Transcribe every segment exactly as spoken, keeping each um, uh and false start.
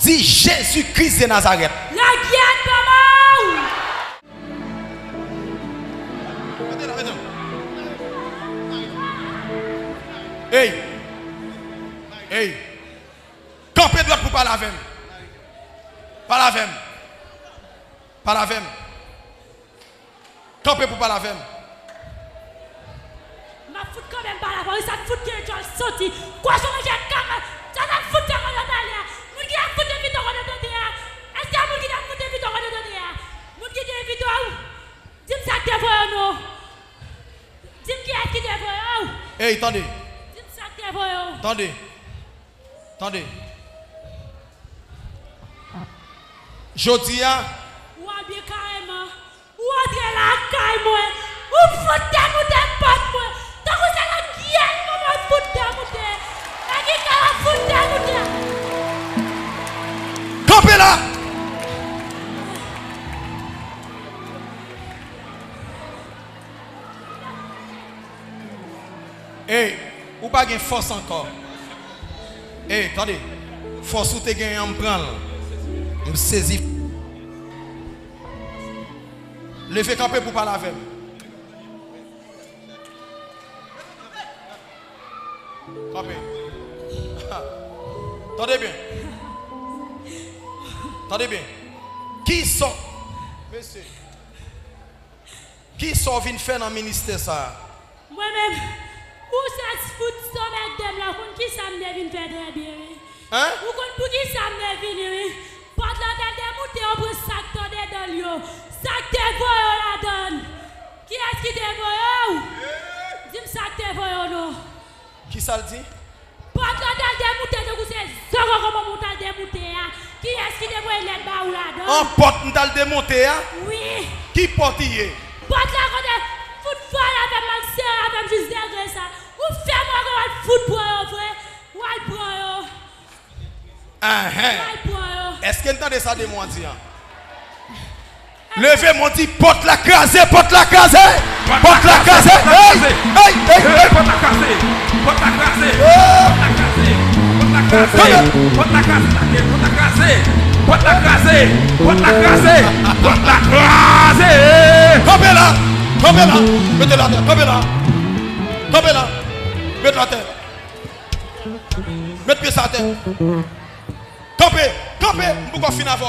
Di Jezi Kris de Nazarèt. Lagyèt manman w! Ey! Ey! Kanpe dwat pou pale avè m. Pale avè m. Pale avè m. Kanpe pou pale avè m. M ap fout kanpe m pale avè w. Sa t fout gen djòl soti. Kochon manje kaka. Sa t ap fout fè mwen nan ale a. Moun ki t ap fout te Vito kote tande a. Èske moun ki t ap fout te Vito kote tande a? Moun ki te Vito a ou? Di m sa k te voye w non. Di m kiyès ki te voye w. Ey, tande. Di m sa k te voye w. Tande. Tande. Jodi a. Ou abye kareman. Ou antre lakay mwen. Ou fout demoute pòt mwen. Tankou se nan gyèt mwen mwen fout demoute. Nèg ki ka fout demoute. Kanpe la! Ey, ou pa gen fòs ankò. Ey, tande. Fòs ou te genyen an, m pran l. M sezi. Leve kanpe pou pale avè m. Kanpe. Tande byen. Tande byen. Kisa, mesye, kisa w vin fè nan ministè sa a? Mwen menm, ou sèl fout sòmègde m la, ou konn kisa m te vin fè trè byen, wi. Hein? Ou konn poukisa m te vini, wi. Pòt la t al demoute, yo pran sa k t andedan l yo. Sa k te voye w ladan l? Kiyès ki te voye w? Di m sa k te voye w non. Kisa l di? Pòt la t al demoute tankou se zòkòkò manman w t al demoute a. Kiyès ki te voye lèt ba ou ladan? An pòt m t al demonte a? Wi. Ki pòt i ye? Pòt la kote fout vòlè avè m al sere avè m jis degre sa. Ou fè mwen wè w al fout pran yo vre. W al pran yo. Enhen. W al pran yo. Èske n tande sa demon an di an? Leve, mwen di, pòt la kraze, pòt la kraze, pòt la kraze. Ey, ey, ey, ey. Pòt la kraze, pòt la kraze, pòt la kraze, pòt la kraze, pòt la kraze, pòt la kraze, pòt la kraze, pòt la kraze, pòt la kraze, pòt la kraze. Kanpe la, kanpe la, mete l atè, kanpe la, kanpe la, mete l atè. Met pye sa atè. Kanpe, kanpe, m poko fin avè w.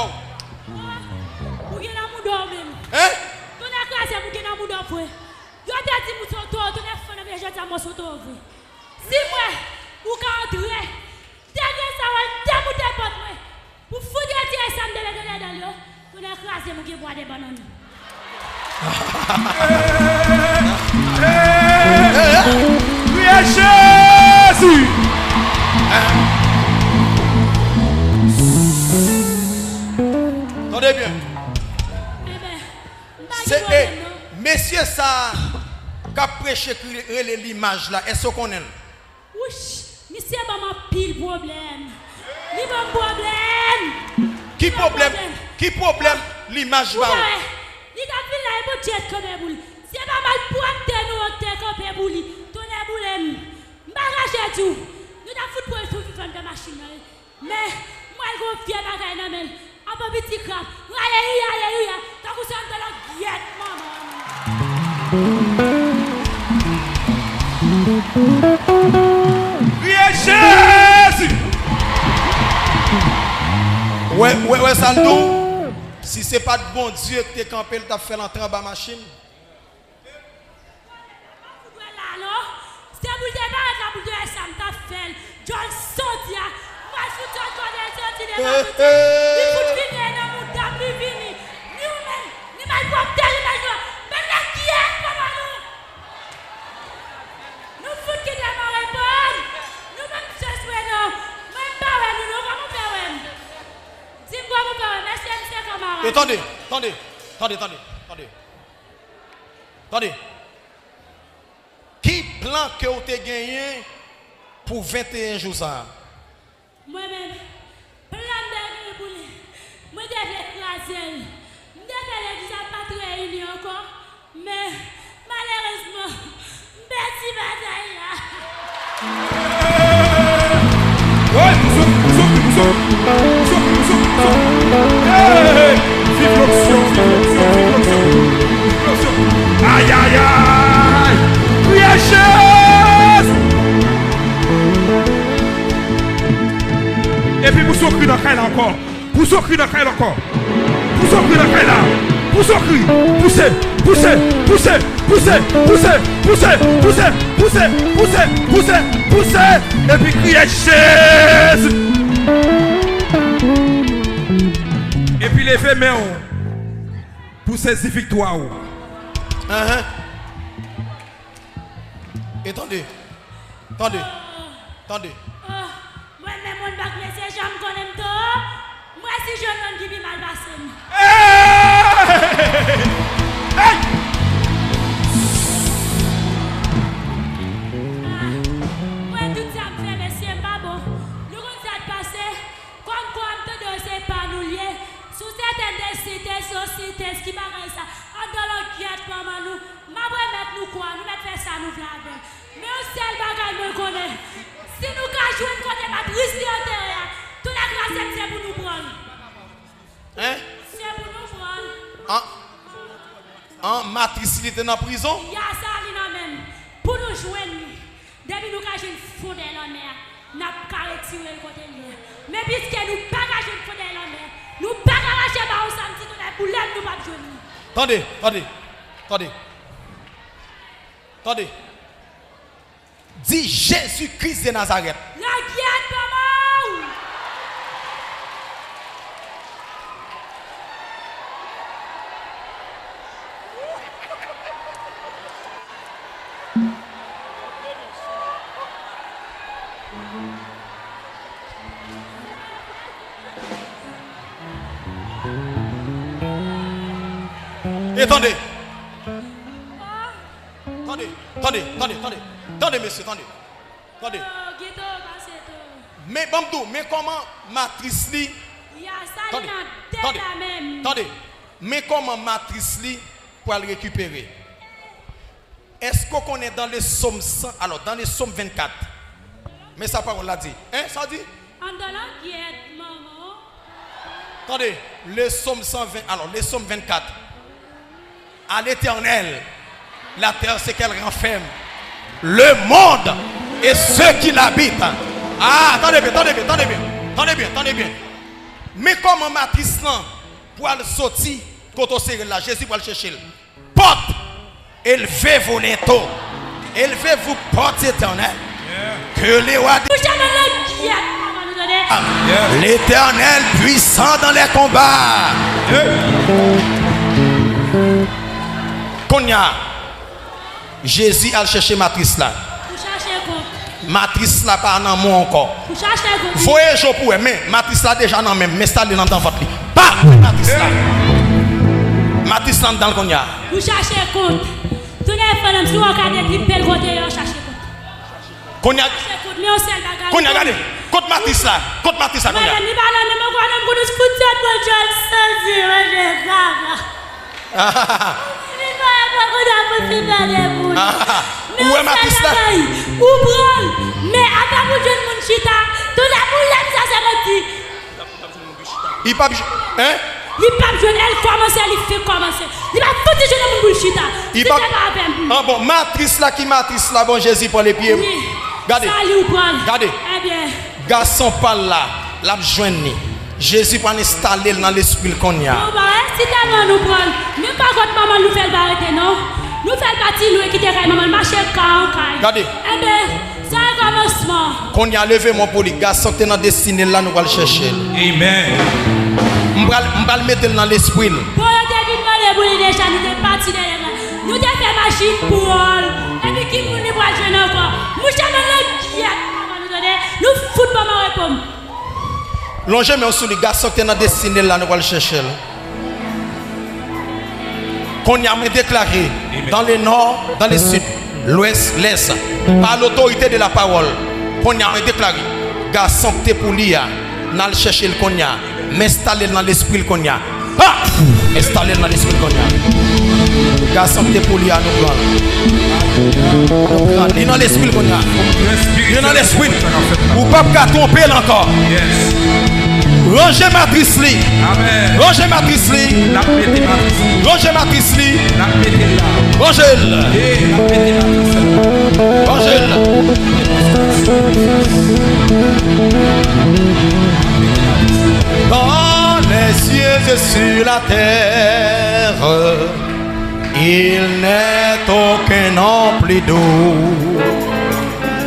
Ou gen nan mouda w menm. Hein? Tonnè kraze m, ou gen nan mouda w vre. Yo te di m ou se yon towo, tonnè fann nan vye jodi a m wè w se yon towo vre. Si m wè ou ka antre, dènye sa w al demoute pòt mwen. Pou fout retire sa m te mete ladan l yo, tonnè kraze m, ou gen bwa de bannann. Kriye Jezi! Tande byen. Enben, m pa gen pwoblèm non. Mesye sa k ap preche ki rele Limaj la, èske w konnen l? Wouch, misye ban m anpil pwoblèm. Li ban m pwoblèm. Ki pwoblèm? Ki pwoblèm Limaj ba ou? Ou pa wè, li t ap vin la, e Bondye t kanpe pou li. Se pa malpwòpte nou yo k te kanpe pou li. Tonnè boule m. M pa kache di w. Nou t ap fout pran sou vivan anndan machin nan, wi. Men, m wè l gen yon vye bagay nan men l. Apa piti krab. Alelouya, alelouya. Tankou se anndan lagyèt manman m. Kriye Jezi! Wè, wè, wè sa l di w? Si se pa t Bondye ki te kanpe l, t ap fè l antre anba machin. Fout wè la non. Se pou l te parèt la pou l te wè sa m t ap fè l. Djòl sòti a. M pral fout yon kòd el sòti de ma piti. Li fout vini e nan mouda m li vini. Ni ou menm, ni malpwòpte li menm yo. Menm nan kiyès papa nou? Nou fout kite m reponn. Nou pa bezwen swe non. Mwen m pa wè nou non. Kòman w fè wè m? Di m kòman w fè wè m. Èske m se kanmarad? E tande, tande, tande, tande, tande. Tande. Ki plan ke w te genyen pou venteyen jou sa a? Mwen menm, plan m te genyen pou li, mwen te vle kraze l. M te fè legliz la pa t reyini ankò, men malerezman, m pèdi batay la. Woy, pou souf, pou souf, pou souf, pou souf, pou souf. Pouse yon kri nan kay la ankò. Pouse yon kri nan kay la ankò. Pouse yon kri nan kay la. Pouse yon kri. Pouse, pouse, pouse, pouse. Epi kriye Jezi. Epi leve men w pou sezi viktwa w. Enhen. E tande. Tande. Tande. Oh, mwen menm moun bak mesye jan m konnen m tou. Mwen si jwenn moun ki pi mal pase m. Hey! Hey! Ah, mwen tout sa m fè mesye m pa bon. Nou konn sa k pase? Kòm kwa m tande yo se pa nou l ye. Sou sètèn de site, sou site, ki bagay sa? Anndan langyèt manman nou. M ap remèt nou kwa, nou mèt fè sa nou vle avè l. Men yon sèl bagay mwen konnen, si nou ka jwenn kote matris li antere a, tout lèk la se, se pou nou pran l. Hein? Se pou nou pran l. An, an matris li te nan prizon? Ya sa li nan men m. Pou nou jwenn li. Depi nou ka jwenn fondèy lanmè a, n ap ka retire l kote l ye. Men piske nou pa ka jwenn fondèy lanmè, nou pa ka mache ba yon sanm ti tonèboulem nou p ap jwenn li. Tande, tande, tande. Tande. Di Jezi Kris de Nazarèt. Langyèt manman w! E tande. Tande, tande, tande, tande. Tande, mesye, tande. Tande. Men ban m di w, men kòman matris li. Tande, tande, tande. Men kòman matris li pral rekipere. Èske w konnen dans le Psaume cent, alors, dans le Psaume vingt-quatre, men sa pawòl la di. Hein, sa w di? Anndan langyèt manman w. Tande, le Psaume cent vingt, alors, le Psaume vingt-quatre. À l'Éternel, la terre, ce qu'elle renferme, le monde et ceux qui l'habitent. Ah, tande byen, tande byen, tande byen, tande byen, tande byen. Men kòman matris lan pral soti kote w sere l la, Jezi pral chèche l. Portes, élevez vos linteaux. Élevez-vous, portes éternelles. Que le roi des... Mouche nan langyèt manman nou tande. L'Éternel puissant dans les combats. Kounye a, Jezi al chèche matris la. Pou chache kont. Matris la pa nan men w ankò. Pou chache kont. Voye je w pou wè, men matris la deja nan men m, m enstale l anndan vant li. Pa! Matris la. Matris la anndan l kounye a. Pou chache kont. Tounen fanm nan, si w gade trip bèl kote yo, chache kont. Kounye a, chache kont, men yon sèl bagay. Kounye a, gade. Kot matris la? Kot matris la kounye a? Madanm, li pa nan men m ankò non, pou nou fout sèt bon jòl sezi, manje kaka. Li pa yon poko ta pou ti pède pou li. Ou wè matris la? Ou pran l, men ata pou jwenn moun chita, tonèboulem sa se manti. Li p ap jwenn, hein? Li p ap jwenn, el kòmanse, li fin kòmanse. Li p ap fouti jwenn moun pou l chita. Si se pa avè m. Ah bon, matris la ki matris la, bon, Jezi pran l epi. Wi. Gade. Sa li ou pran l. Gade. Ebyen. Gason pa l la, l ap jwenn li. Jezi pral enstale l nan lespri l kounye a. Bon, ba, si tèlman nou pran l, menm pa kot manman l nou fè l pa rete, non. Nou fè l pati lwen, kite kay manman l, mache kay an kay. Gade. Enben, sa e kòmansman. Kounye a, leve men w pou li. Gason k te nan destine l la, nou pral chèche l. Amen. M pral, m pral mete l nan lespri l. Bon, yo te vin mande pou li deja, nou te pati dèyè l. Nou te fè machin pou l. Epi ki moun li pral jwenn ankò? Mouche nan langyèt, manman nou tande. Nou fout manman repo m. Lonje men w sou li, gason k te nan destine l la, nou pral chèche l. Kounye a mwen deklare, dans le nord, dans le sud, l'ouest, l'est, par l'autorité de la parole, kounye a mwen deklare, gason k te pou li a, n al chèche l kounye a, m enstale l nan lespri l kounye a. Ha! Enstale l nan lespri l kounye a. Gason k te pou li a, nou pran l. Nou pran l. Li nan lespri l kounye a. Li nan lespri l. Ou p ap ka twonpe l ankò. Ranje matris li. Ranje matris li. Ranje matris li. Ranje l. Ranje l. Ranje l. Sur la terre, il n'est aucun nom plus doux,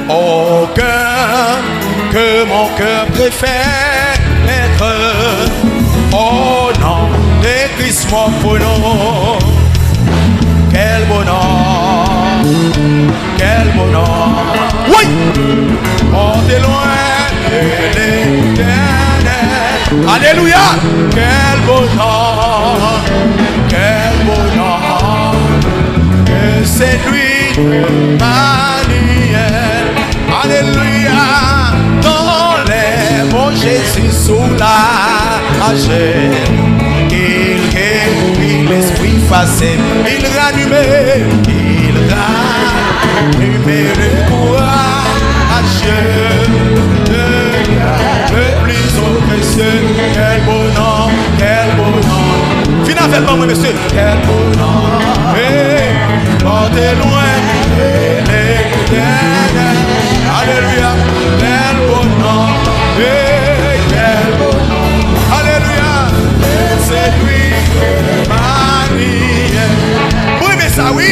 aucun que mon cœur préfère mettre au nom de Christ mon pronom. Quel bonheur, quel bonheur. Oui. Porté loin de l'Éternel. Alléluia. Quel bonheur, quel bonheur que séduit Emmanuel. Alléluia. Dans les bras Jésus soulagé. Il guérit l'esprit fâché. Il ranime, il ranime le courageux. Le plus haut que ce, quel bonheur, quel bonheur. Vin avè l, ban mwen, mesye. Quel bonheur, hey, porté loin de l'Éternel. Alléluia. Quel bonheur, hey, quel bonheur. Alléluia. C'est lui, Emmanuel. Mwen renmen sa, wi.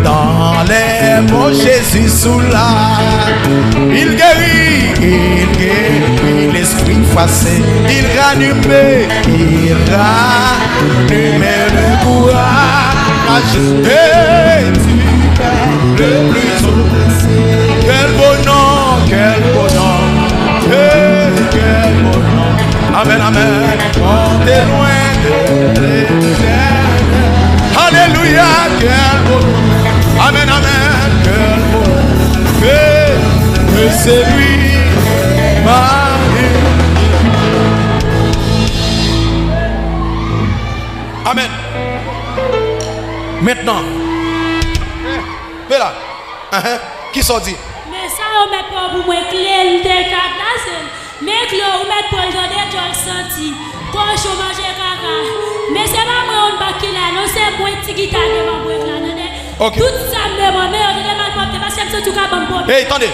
Dans les bras Jésus soulagé. Il guérit, il guérit l'esprit fâché. Il ranime, il ranime le courage. Et tu es le plus haut. Quel bonheur, quel bonheur. Hey, quel bonheur. Amen, amen. Porté loin de l'Éternel. Alléluia, quel bonheur. Amen, amen, quel bonheur. Que, que c'est lui, Marie. Amen. Mentnan. Vela. Ahan. Kisa w di? Men sa yo mèt pran pou mwen kle, m te ka plase l. Men kle w, ou mèt pran l jan de djòl santi. Kochon manje kaka. Men se pa mwen yon bak ki la, non, se mwen ti gita devan brèk la, tande? Ok. Tout sa m devan, men yo te de malpwòpte, paske m santi w ka ban m pwoblèm. Hey, tande.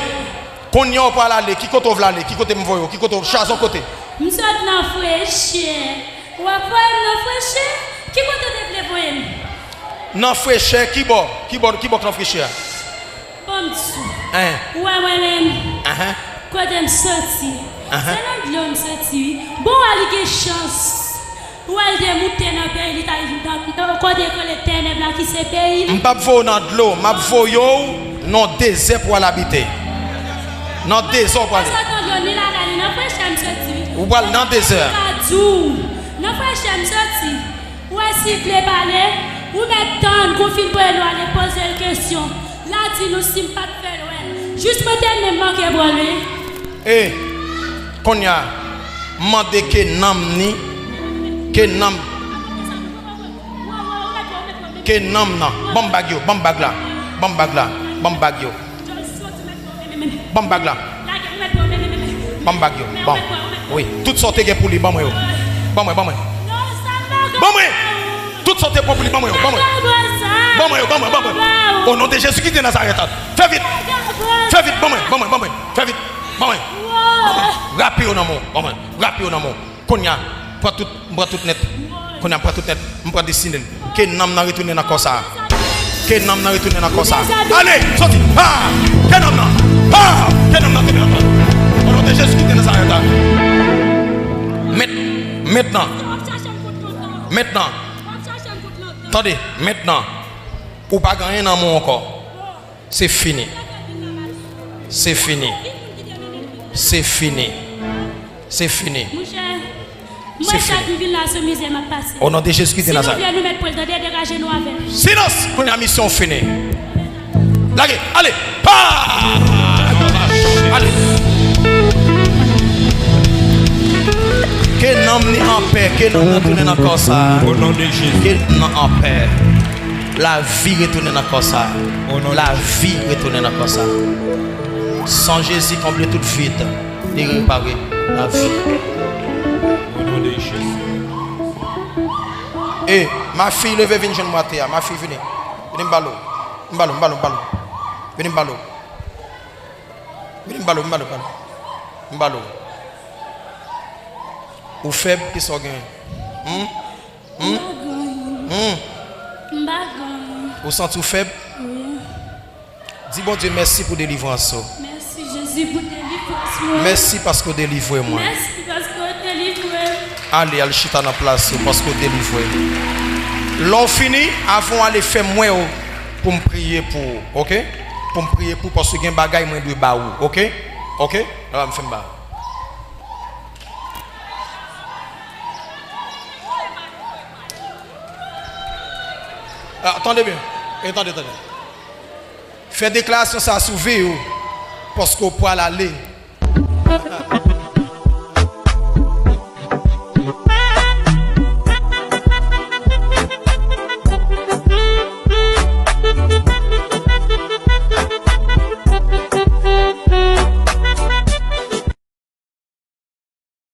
Kounye a w pral ale, ki kote w vle ale? Ki kote m voye w? Ki kote w chaze w kote? M sot nan frechè. W ap voye m nan frechè? Ki kote w te vle voye m? Nan frechè, ki bò? Ki bò, ki bò k nan frechè a? Ban m di w. Hein. Ou wè mwen menm? Ahan. Kote m soti? Ahan. Se nan dlo m soti, wi. Bon, w a li gen chans. Ou wè l te moute nan peyi li, t al nan, nan kote yo rele Tènèb la, ki se peyi li. M p ap voye w nan dlo, m ap voye w nan dezè pou w al abite. Nan dezè w prale. Mwen sot nan dlo, ni lakay li, nan frechè m soti, wi. Ou pral nan dezè. Mwen ka di w, nan frechè m soti. Ou wè, si l vle pale, ou mèt tann, kou fin voye nou ale, poze l kesyon. L a di nou si m pa t fè l wè l. Jis mwen te menm manke pran l, wi. E, kounye a, m mande ke nanm ni, ke nanm, ke nanm nan. Ban m bag yo, ban m bag la, ban m bag la, ban m bag yo. Ban m bag la. Ban m bag yo. Ban. Wi. Tout sa w te gen pou li, ban mwen yo. Ban mwen, ban mwen. Ban mwen. Tout sa w te pran pou li, ban mwen yo, ban mwen. Ban mwen yo, ban mwen, ban mwen. O non de Jezi ki te Nazarèt la. Fè vit. Fè vit, ban mwen, ban mwen, ban mwen. Fè vit. Ban mwen. Ban mwen. Rape yo nan men w. Ban mwen. Rape yo nan men w. Kounye a, pran tout, m pran tout nèt. Kounye a, m pran tout nèt. M pran destine l. Ke nanm nan retounen nan kò sa a. Ke nanm nan retounen nan kò sa a. Ale, soti. Ha! Ke nanm nan. Ha! Ke nanm nan retounen nan kò sa a. O non de Jezi ki te Nazarèt la. Met, mentnan. Mentnan. Tande, mentnan. Ou pa gen anyen nan men w ankò. Se fini. Se fini. Se fini. Se fini. Monchè, mwen chak m vin la, se mizè m ap pase. O non de Jezi ki te Nazarèt. Si nou vle, nou mèt pran l, tande, degaje nou avè l. Silans! Kounye a, misyon w fini. Lage, ale! Pa! Ale! Ke nanm ni anpè, ke nanm nan tounen nan kò sa a. O non de Jezi. Ke nanm nan anpè. Lavi retounen nan kò sa. O non de Jezi. Lavi retounen nan kò sa. San Jezi konble tout vid. Li repare lavi. O non de Jezi. E, ma fille, leve vin jwenn mwen atè a. Ma fille, vini. Vini m pale w. M pale w, m pale w, m pale w. Vini m pale w. Vini m pale w, m pale w, m pale w. M pale w. Ou fèb, kisa w genyen? Hmm? Hmm? Hmm? M pa ganyen. Ou santi w fèb? Wi. Di Bondye mèsi pou delivrans ou. Mèsi, Jezi, pou delivrans mwen. Mèsi paske w delivre mwen. Mèsi paske w delivre m. Ale, al chita nan plas ou paske w delivre. Lè w fini, avan w ale, fè m wè w pou m priye pou ou, oke? Pou m priye pou ou paske gen bagay mwen dwe ba ou, oke? Oke? Ala m fè m ba ou. Ah, tande byen. E tande, tande. Fè deklarasyon sa sou vi w, paske w pral ale